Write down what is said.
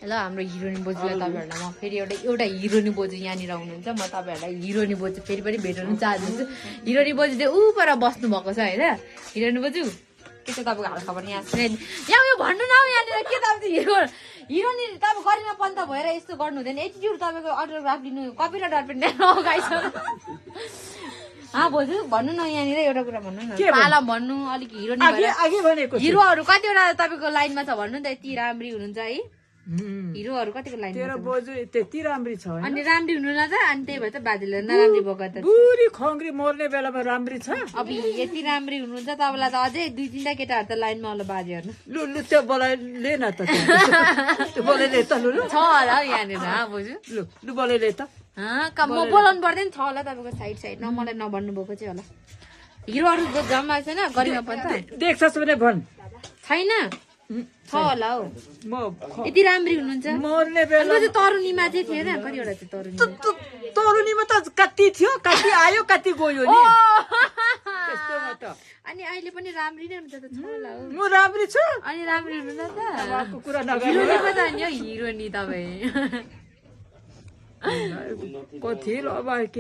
ल हाम्रो हिरोनी बोजूलाई तपाईँहरूलाई म फेरि एउटा हिरोनी बोजू यहाँनिर हुनुहुन्छ म तपाईँहरूलाई हिरोनी बोजू फेरि पनि भेटाउनु चाहन्छु हिरोनी बोजू चाहिँ ऊ पर बस्नु भएको छ होइन हिरोनी बोजू के छ तपाईँको हालखबर यहाँ यहाँ उयो भन्नु न यहाँनिर के तपाईँ हिरोनी तपाईँ गरिमा पन्त भएर यस्तो गर्नु हुँदैन एटिट्युड तपाईँको अटोग्राफ लिनु कपिराइट पनि अगाइछ बोजू भन्नु न यहाँनिर एउटा कुरा भन्नु न पाला भन्नु अलिक हिरोनी हिरोहरू कतिवटा तपाईँको लाइनमा छ भन्नु नि त यति राम्री हुनुहुन्छ है हिरोहरू कतिको लाइन तेरो बोजू त्यति राम्री छ अनि राम्री हुनु न त अनि त्यही भएर त बाजेले नराम्री भएको त बुढी खङ्ग्री मर्ने बेलामा राम्री छ अब यति राम्री हुनुहुन्छ तपाईँलाई त अझै 2-3टा केटाहरू त लाइनमा होला बाजेहरू लु लु त्यो बोलाइ ले न त त्यो बोलाइ ले त लु छ होला हौ यहाँनिर बोजू लु लु बोलाइ ले त म बोलाउनु पर्दैन छ होला तपाईँको साइडमा मलाई नभन्नु भएको चाहिँ होला हिरोहरू जम्मा छैन गरिमा पनि देख्छस् भने भन् छैन छ होला हौ म यति राम्री हुनुहुन्छ मर्ने बेला तरुनीमा चाहिँ थिएन कतिवटा चाहिँ तरुनीमा त कति थियो कति आयो कति गयो नि त्यस्तोमा त अनि अहिले पनि राम्री नै हुन्छ त छ होला हौ म राम्री छु अनि राम्री हुनुहुन्छ त बाबुको कुरा नगर्नु हिरोनी पो त नि हौ हिरोनी तपाईँ कति ल बाइक